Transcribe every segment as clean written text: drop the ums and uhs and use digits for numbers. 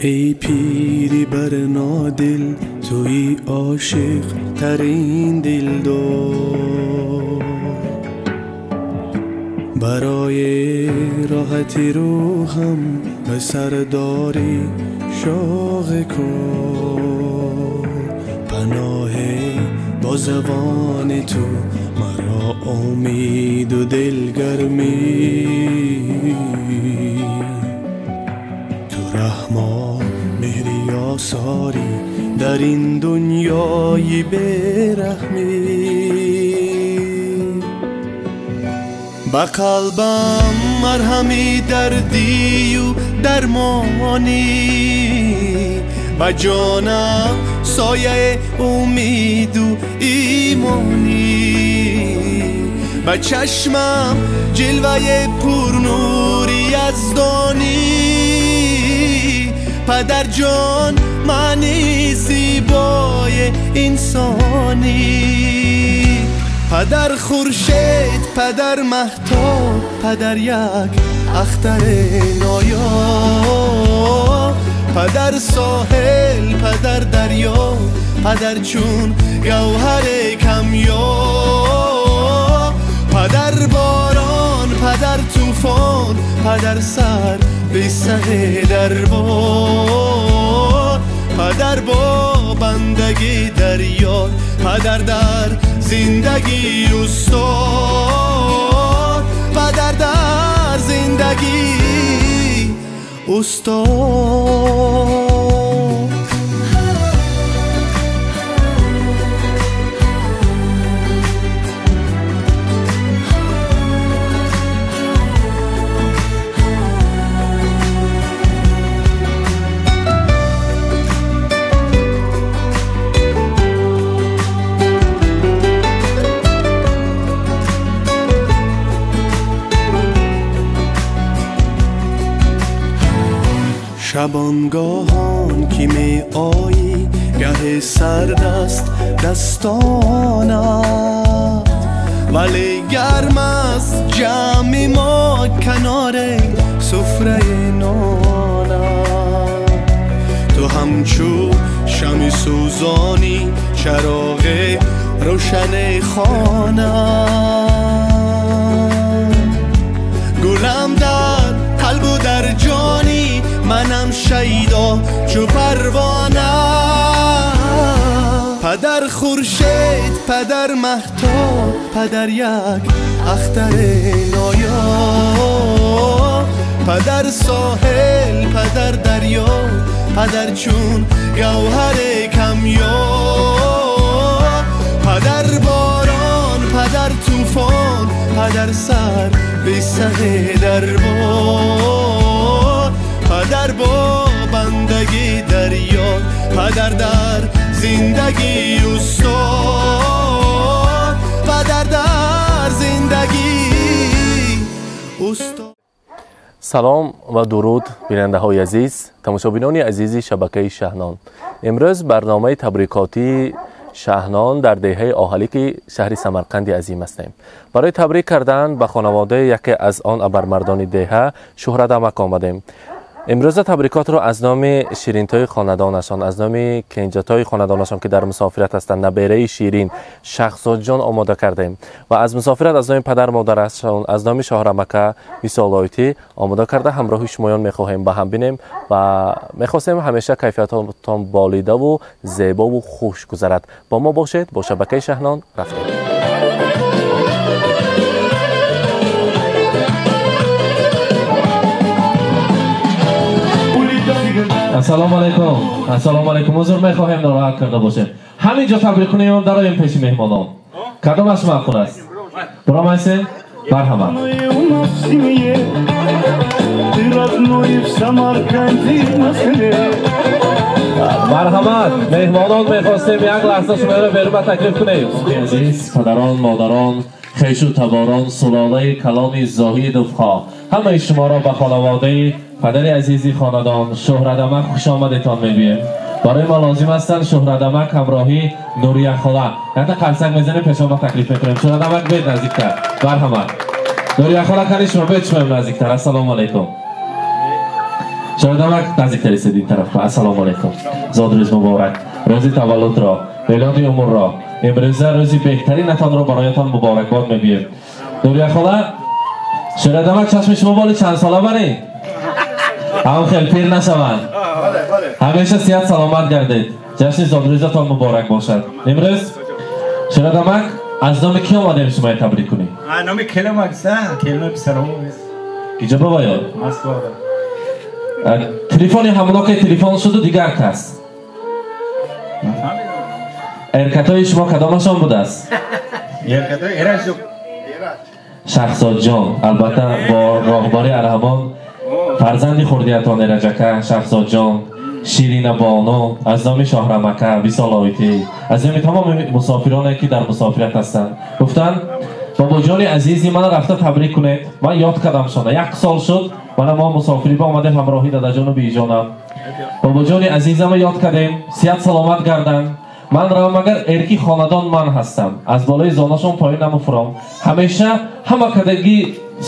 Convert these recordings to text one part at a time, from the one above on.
Эй пири барнодил, туи ошиқ тарин дилдор, барои роҳати рӯҳам ба сардори шоғи кор, паноҳе бо забони ту маро умеду дилгармӣ, ту раҳмо меҳри осорӣ дар ин дунёи бераҳмӣ. Ба қалбам марҳами дардию дармонӣ, ба ҷонам сояи умеду имонӣ, ба чашмам ҷилваи пурнури яздонӣ. Падарҷон, маъни зебои инсонӣ. Падар хуршед, падар маҳтоб, падар як ахтари ноёб, падар соҳил, падар дарё, падар чун гавҳари камёб, падар борон, падар тӯфон, падар сар бисаҳи дарбор, падар бо бандагӣ дарёр, падар дар зиндагӣ устод, падар дар зиндагӣ устод. Шабонгоҳон ки меоӣ, гаҳе сард аст дастонат, вале гарм аст ҷамъи мо канори суфраи нонат. Ту ҳамчу шами сӯзонӣ, чароғи рӯшани хона, гулам дар қалбу дар ҷонӣ, манам шайдо чу парвона. Падар хуршед, падар маҳтоб, падар як ахтари ноёб, падар соҳил, падар дарё, падар чун гавҳари камёб, падар борон, падар тӯфон, падар сар бисаҳи дарбор, падар бо бандагӣ дарёр, падар дар зиндагӣ устод, падар дар зиндагӣ устод. Салом ва дуруд, бинандаҳои азиз, тамошобинони азизи шабакаи Шаҳнон. Имрӯз барномаи табрикотии Шаҳнон дар деҳаи Оҳалики шаҳри Самарқанди азим ҳастем. Барои табрик кардан ба хонаводаи яке аз он абармардони деҳа Шӯҳратамак омадем. Имрӯза табрикотро аз номи ширинтои хонадонашон, аз номи кенҷатои хонадонашон, ки дар мусофират ҳастанд, набераи ширин Шахзодҷон омода кардем ва аз мусофират аз номи падар модарашон, аз номи Шоҳрамака Висолоитӣ омода карда ҳамроҳи шумоён мехоҳем ба ҳам бинем ва мехостем ҳамеша кайфиятотон болидаву зебову хуш гузарад. Бо мо бошед, бо шабакаи Шаҳнон рафтем. Ассалому алайкум. Ассалому алайкум. Узр мехоҳем нороҳат карда бошем. Ҳамин ҷо табрик кунем, дароем пеши меҳмонон. Кадомаш маъқул аст? Буромайсен? Марҳамат. Марҳамат, меҳмонон, мехостем як лаҳза шуморо берун ба таклиф кунем. Азиз падарон, модарон, хешу таборон, сулолаи калони Зоҳидовҳо, ҳамаи шуморо ба хонаводаи падари азизи хонадон Шӯҳратамак хуш омадетон мегӯем. Барои мо лозим ҳастанд Шӯҳратамак ҳамроҳи Нурия хола. Якта қарсак мезанем, пешон ба таклиф мекунем. Шӯҳратамак бед наздиктар. Марҳамат. Нурия хола, кани шумо бед шумоем наздиктар. Ассалому алайкум. Шоҳидамак наздиктар истед ин тараф. Ассалому алайкум. Зодрӯз муборак. Рӯзи таваллудро, мелоди умрро, имрӯза рӯзи беҳтаринатонро бароятон муборакбод мегӯем. Нурия хола, шоҳидамак чашми шумо боли чанд сола баред? Ҳам хел пир нашаванд. Ҳамеша сиҳат саломат гардед. Ҷашни зодрӯзатон муборак бошад. Имрӯз шоҳидамак аз номи ки омадем шумоя табрик кунем? Номи келамак, келма писарам. Киҷо бабаё? Москва. Телефони ҳамоно ки телефон шуду дигар кас. Эркатои шумо кадомашон будааст? Шаҳзодҷон, албатта бо роҳбари арҳамон фарзанди хурдиятон Эраҷака, Шаҳзодҷон, Ширина Бону, аз номи Шоҳрамака, Висолоитӣ, аз номи тамоми мусофироне ки дар мусофират ҳастанд. Гуфтанд бобоҷони азизи мана рафта табрик кунед. Ман ёд кардам шона. Як сол шуд, мана мо мусофирӣ ба омадем ҳамроҳи дадаҷону бииҷонам. Бобоҷони азизама ёд кардем, сиҳат саломат гарданд. Ман равам агар эрки хонадон ман ҳастам. Аз болои зонашон поён намуфурам. Ҳамеша ҳама кадаги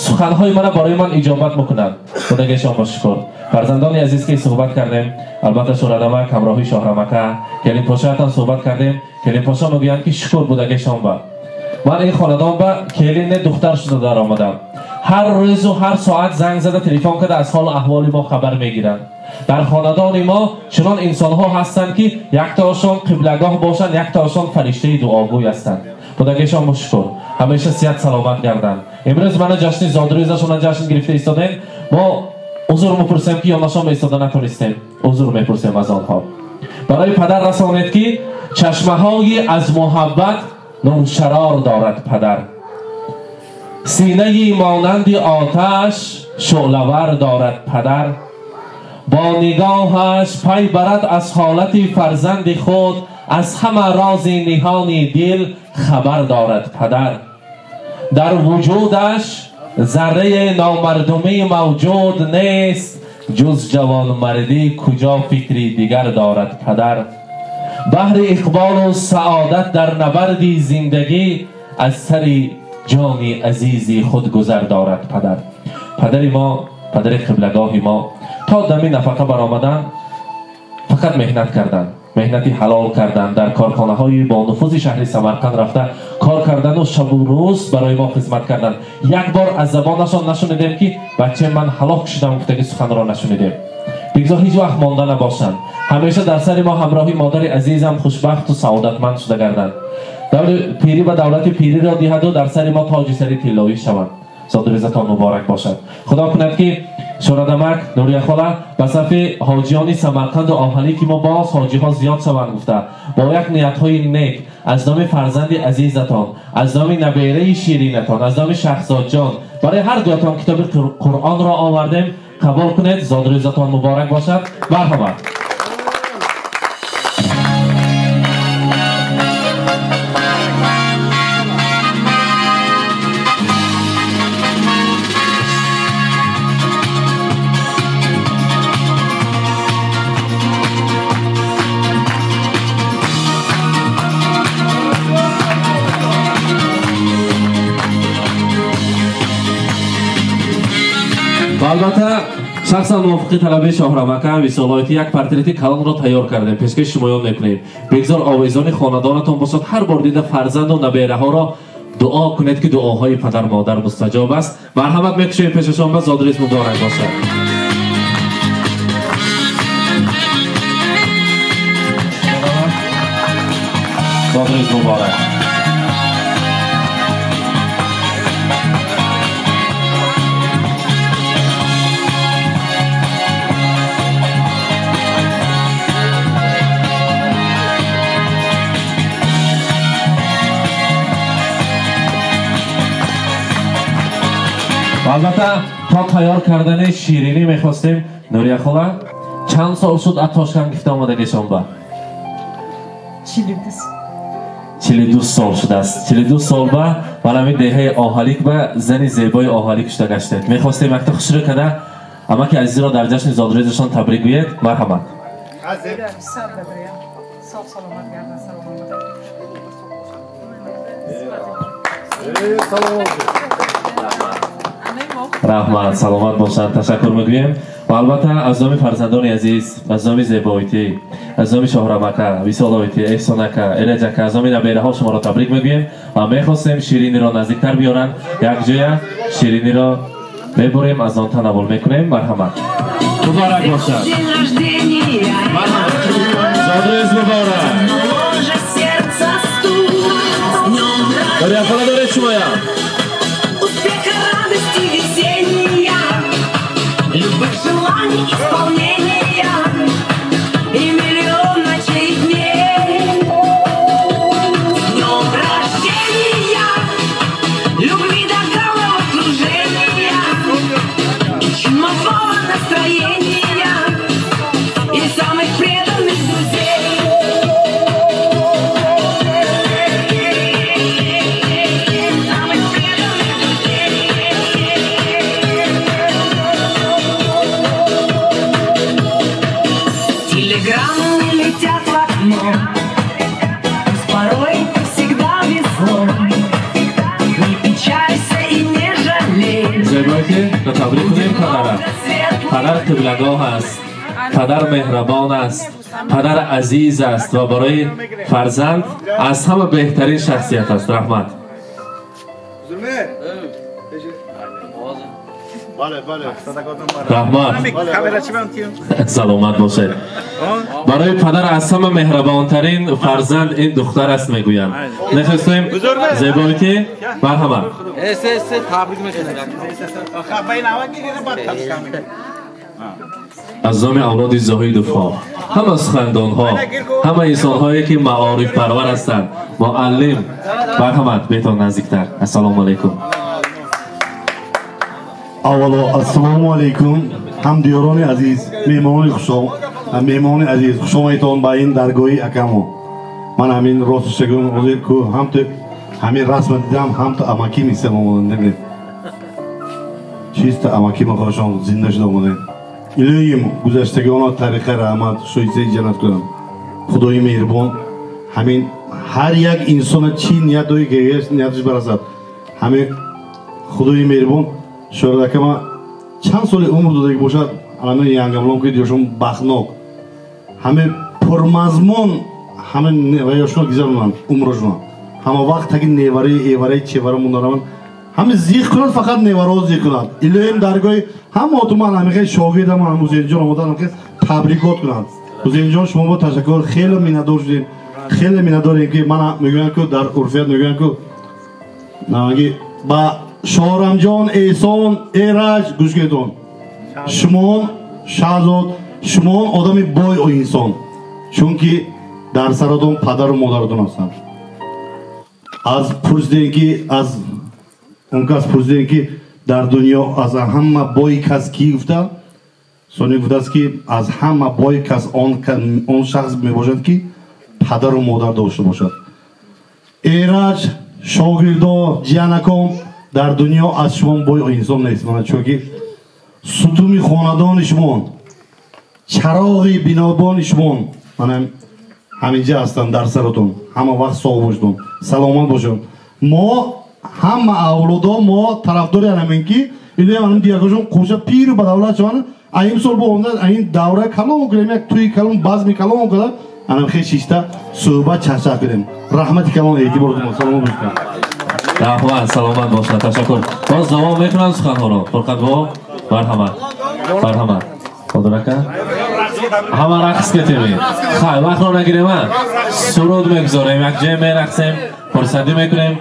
суханҳои мана барои ман иҷобат мекунанд. Худагешон бо шукр. Фарзандони азиз ки суҳбат кардем, албатта Шӯрадамак ҳамроҳи Шоҳрамака, келинпошаятон суҳбат кардем. Келинпоша мегӯянд ки шукр будагешон ба. Ман ин хонадон ба келинне духтар шуда даромадам. Ҳар рӯзу ҳар соат занг зада телефон карда аз ҳолу аҳволи мо хабар мегиранд. Дар хонадони мо чунон инсонҳо ҳастанд ки яктоашон қиблагоҳ бошанд, яктоашон фариштаи дуогӯй ҳастанд. Худагешон бо шукр. Ҳамеша сиҳат саломат гарданд. Имрӯз мана ҷашни зодрӯзашона ҷашн гирифта истодем. Мо узр мепурсем ки ёнашон истода натонистем. Узр мепурсем аз онҳо. Барои падар расонед ки чашмаҳои аз муҳаббат нуршарор дорад падар. Синаи монанди оташ шӯълавар дорад падар. Бо нигоҳаш пай барад аз ҳолати фарзанди худ, аз ҳама рози ниҳони дил хабар дорад падар. Дар вуҷудаш зарраи номардумӣ мавҷуд нест, ҷуз ҷавонмардӣ куҷо фикри дигар дорад падар. Баҳри иқболу саодат дар набарди зиндагӣ аз сари ҷони азизи худ гузар дорад падар. Падари мо, падари қиблагоҳи мо то дами нафақа баромадан фақат меҳнат карданд, меҳнати ҳалол карданд, дар корхонаҳои бонуфузи шаҳри Самарқанд рафта кор кардану шабу рӯз барои мо хизмат карданд. Як бор аз забонашон нашунидем ки бачаи ман ҳалок шудам гуфтаги суханро нашунидем. Бигзор ҳеҷ вақт монда набошанд. Ҳамеша дар сари мо ҳамроҳи модари азизам хушбахту саодатманд шуда гарданд. Даври пирӣ ба давлати пириро диҳаду дар сари мо тоҷи сари тиллоӣ шаванд. Зодрӯзатон муборак бошад. Худо кунад ки Шӯрадамак, Нурия хола ба сафи ҳоҷиёни Самарқанду Оҳанӣ ки мо боз ҳоҷиҳо зиёд шаванд гуфта, бо як ниятҳои нек аз номи фарзанди азизатон, аз номи набераи ширинатон, аз номи Шаҳзодҷон барои ҳар дуятон китоби Қуръонро овардем. Қабул кунед. Зодрӯзатон муборак бошад. Марҳамат. Албатта шахсан мувофиқи талаби Шоҳрамака Висолоитӣ як портрети калонро тайёр кардем, пешкаши шумоён мекунем. Бигзор овезони хонадонатон бошад. Ҳар бор дида фарзанду набераҳоро дуо кунед ки дуоҳои падар модар мустаҷоб аст. Марҳамат мекушоем пешашон ба зодрӯз муборак бошад. Зодрӯз муборак. Албатта то тайёр кардани ширинӣ мехостем. Нурия хола, чанд сол шуд аз Тошканд гирифта омадагишон ба? 42 сол шудааст. 42 сол ба валами деҳаи Оҳалик ба зани зебои Оҳалик шуда гаштед. Мехостем якта хушрӯ карда амаки азизро дар ҷашни зодрӯзашон табрик гӯед. Марҳамат. Раҳмат, саломат бошанд, ташаккур мегӯем. Ва албатта аз номи фарзандони азиз, аз номи Зебоитӣ, аз номи Шоҳрамака, Висолоитӣ, Эҳсонака, Эраҷака, аз номи набераҳо шуморо табрик мегӯем ва мехостем шириниро наздиктар биёранд. Якҷоя шириниро мебурем, аз он танаввул мекунем. Марҳамат. Муборак бошад. Зодрӯз муборак. Дарёфта доред шумоям. Успеха, радости, весенния, любых желаний исполнения и миллион ночей и дней. С днем рождения, любви до головокружения и чумового настроения и самых преданных друзей. Телеграммы летят в окно, пусть порой всегда везло. Не печалься и не жалей. Зебоитӣ, табрик кунем падара. Падар қиблагоҳ аст, падар меҳрабон аст, падар азиз аст ва барои фарзанд аз ҳама беҳтарин шахсият аст. Раҳмат. Раҳмат. Саломат бошед. Барои падар аз ҳама меҳрабонтарин фарзанд ин духтар аст мегӯянд. Нахостем Зебоитӣ, марҳамат. Аз номи авлоди Зоҳидовҳо, ҳама сухандонҳо, ҳама инсонҳое ки маорифпарвар ҳастанд, муаллим, марҳамат, беҳтон наздиктар. Ассалому алайкум. Аввало ассалому алайкум, ҳамдиёрони азиз, меҳмонони хушом, меҳмонони азиз, хуш омадитон ба ин даргоҳи акамо. Ман ҳамин росташро гӯям, ҳозир ку ҳамту ҳамин расма дидам, ҳамту амакӣ мисам омадам. Чиста амакӣ махошон зинда шуда омадем. Илоҳим гузаштагонро тариқа раҳмат, шоистаи ҷаннат кунад. Худои меҳрибон ҳамин ҳар як инсона чӣ ният дорӣ, ки нияташ барасад. Ҳамин Худои меҳрибон шоҳракама чанд соли умр додагӣ бошад, ҳамин янгамлон ки диёшон бахнок, ҳамин пурмазмун, ҳамин ваёшон гузаронанд умрашон. Ҳама вақт таги невараи эвараи чевара мондараванд, ҳамин зиқ кунад, фақат неварао зиқ кунад. Илоҳим даргоҳи ҳама отуман ҳамин шогирдам ҳам Ҳусейнҷон омодан ҳамин табрикот кунанд. Ҳусейнҷон, шумо бо ташаккур, хеле миннатдор шудем, хеле миннатдорем ки мана мегӯянд ку дар урфият мегӯянд ку наги ба Шоҳрамҷон, Эҳсон, Эраҷ гӯш кунедон. Шумон Шаҳзод, шумон одами бой инсон, чунки дар саратон падару модаратон ҳастанд. Аз пурсидем ки аз он кас пурсидем ки дар дунё аз ҳама бой кас кӣ гуфта, сони гуфтааст ки аз ҳама бой кас он шахс мебошад ки падару модар дошта бошад. Эраҷ, шогирдо, ҷиянакон, дар дунё аз шумо бой инсон нест. Мана чунки сутуни хонадони шумо, чароғи бинобони шумо мана ҳаминҷа ҳастанд дар саратон. Ҳама вақт соғ бошедон, саломат бошед. Мо ҳама авлодо мо тарафдори ҳамин ки илоҳим ҳамин дигаркошон қӯша пиру ба давлат шаванд. Ин сол бо омада ин давра калон кунем, як тӯи калон, базми калон кунем, анам хел шишта суҳбат чахчах кунем. Раҳмати калон, эътиборотон, саломат бошед. Раҳмат, саломат бошад, ташаккур. Боз давом мекунам суханҳоро. Фурқатбо, марҳамат, марҳамат. Қодирака, ҳама рақс кетемед. Хай, вақтро нагирем, суруд мегузорем, якҷоя мерақсем, хурсандӣ мекунем.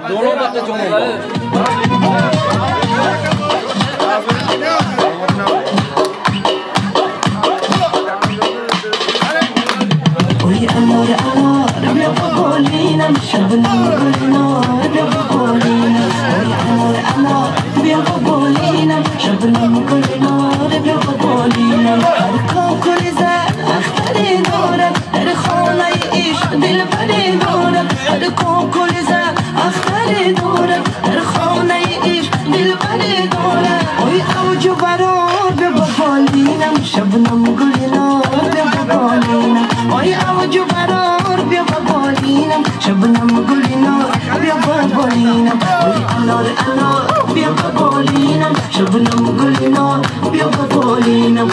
شبنم گلینار بیا با بالینم.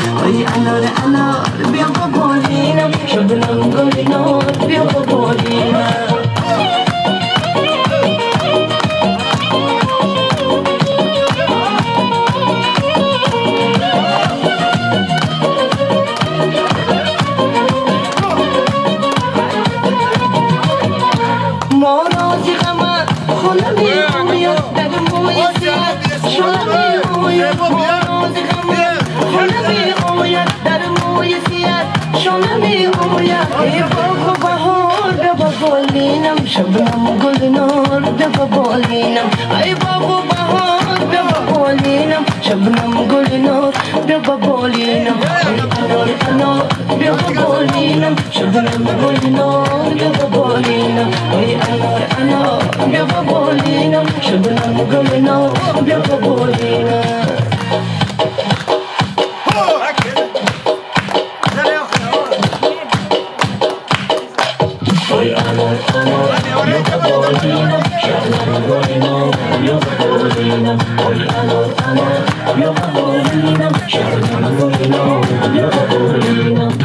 شونه می‌آید در موی سیاه شونه می‌آید با ناز غمت خانه می‌آید در موی سیاه شونه می‌آید ای باغ و بهار بیا با بالینم شبنم گل نار بیا با بالینم ای باغ و بهار بیا با بالینم شبنم گل نار بیا با بالینم ای انار انار بیا با بالینم شبنم گل نار بیا با بالینم ای انار انار بیا با بالینم شبنم گل نار بیا با بالینم.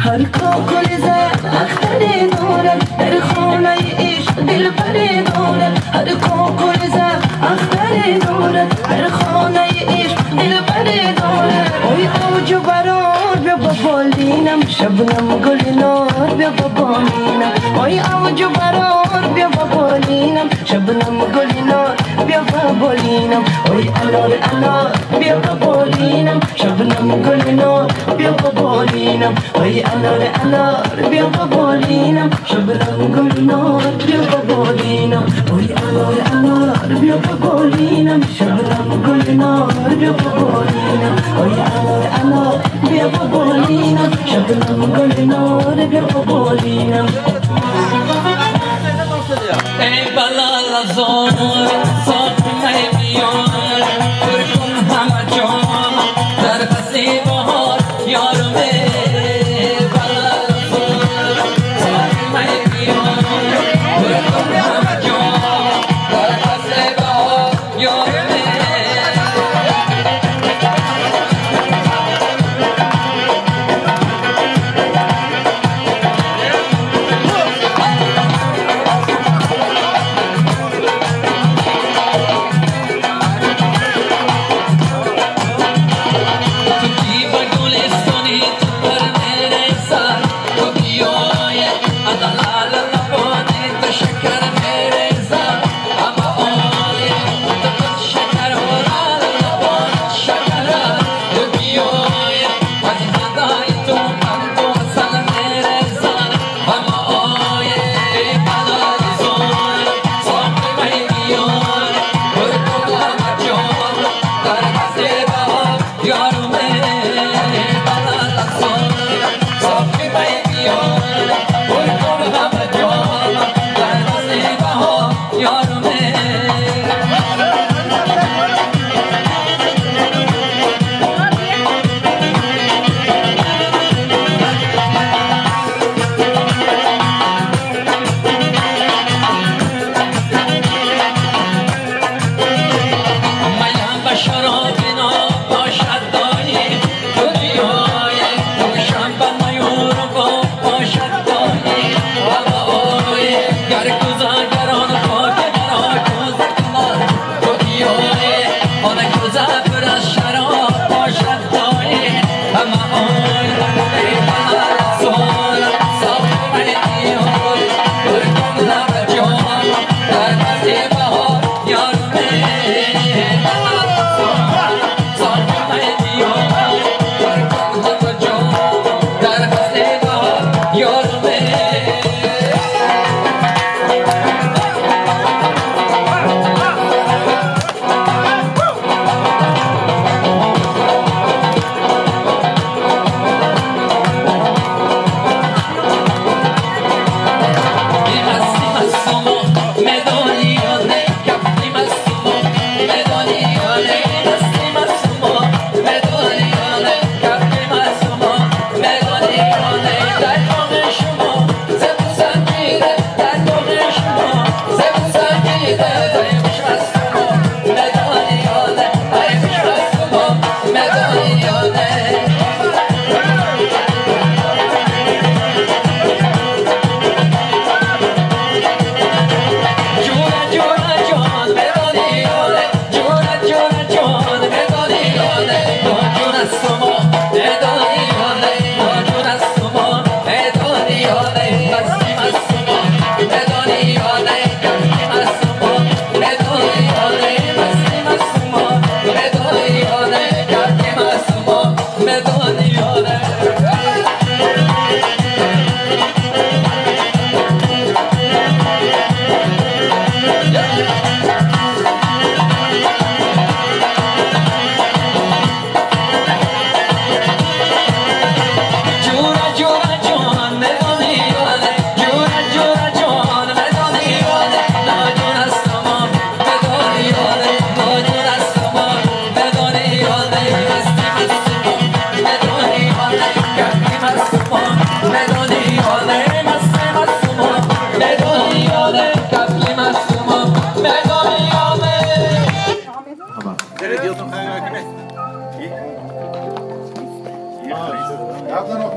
هر کاکل زد اختر دارد در خانه عشق دلبر دارد هر کاکل زد اختر دارد در خانه عشق دلبر دارد ای اوج و برار بیا با بالینم شبنم گل نار بیا با بالینم ای اوج و برار بیا با بالینم شبنم گل نار بیا با بالینم ای انار انار بیا با بالینم شبنم گل نار بیا با بالینم ای انار انار بیا با بالینم شبنم گل نار بیا با بالینم ای انار انار بیا با بالینم شبنم گل نار بیا با بالینم ای انار انار بیا با بالینم شبنم گل نار بیا با بالینم. ای بلال زار ساقی بیار پر کن همه جام در فصل بهار یارم بلال زار ساقی بیار پر کن همه جام در فصل بهار یارم.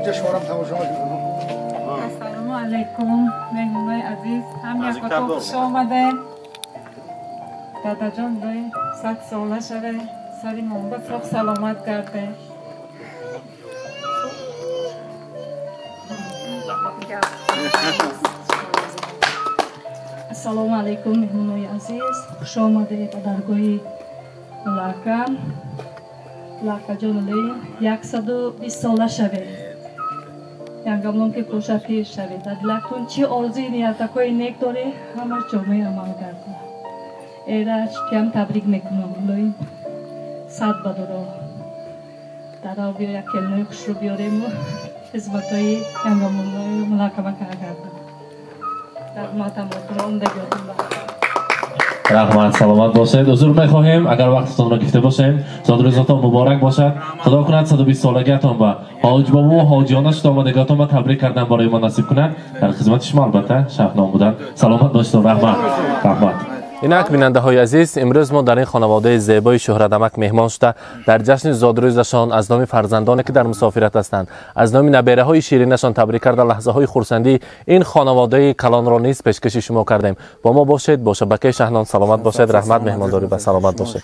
Инҷа шуморам тамошо мекунам. Ассалому алайкум, меҳмонои азиз, ҳам якотон хуш омадед. Дадаҷон, дои 100 сола шаве, сари момба соғ саломат гарде. Ассалому алайкум, меҳмонои азиз, хуш омадед ба даргоҳи Муллоака. Муллоакаҷон, 120 сола шавед. Янгамлон ки кӯша пир шавед. Дар дилатон чӣ орзуи ниятакҳои нек доред, ҳамаш ҷомаи амал гардад. Эраҷ, тиям табрик мекунам. Лои сад бадоро. Дарав биё як келинои хушрӯ биёрему хизматҳои янгамлонои муллоакама гардад. Раҳмат, саломат бошед. Узр мехоҳем агар вақтатонро гирифта бошем. Зодрӯзатон муборак бошад. Худо кунад 120 солагиатон ба ҳоҷбобу ҳоҷиёна шуда омадагиатон ба табрик кардан барои мо насиб кунад. Дар хизмати шумо албатта Шаҳнон будан. Саломат бошед. Раҳмат, раҳмат. Инак бинандаҳои азиз, имрӯз мо дар ин хонаводаи зебои Шӯҳратамак меҳмон шуда дар ҷашни зодрӯзашон аз номи фарзандоне ки дар мусофират ҳастанд, аз номи набераҳои ширинашон табрик карда лаҳзаҳои хурсандии ин хонаводаи калонро низ пешкаши шумо кардем. Бо мо бошед, бо шабакаи Шаҳнон. Саломат бошед. Раҳмат, меҳмондорӣ ба саломат бошед.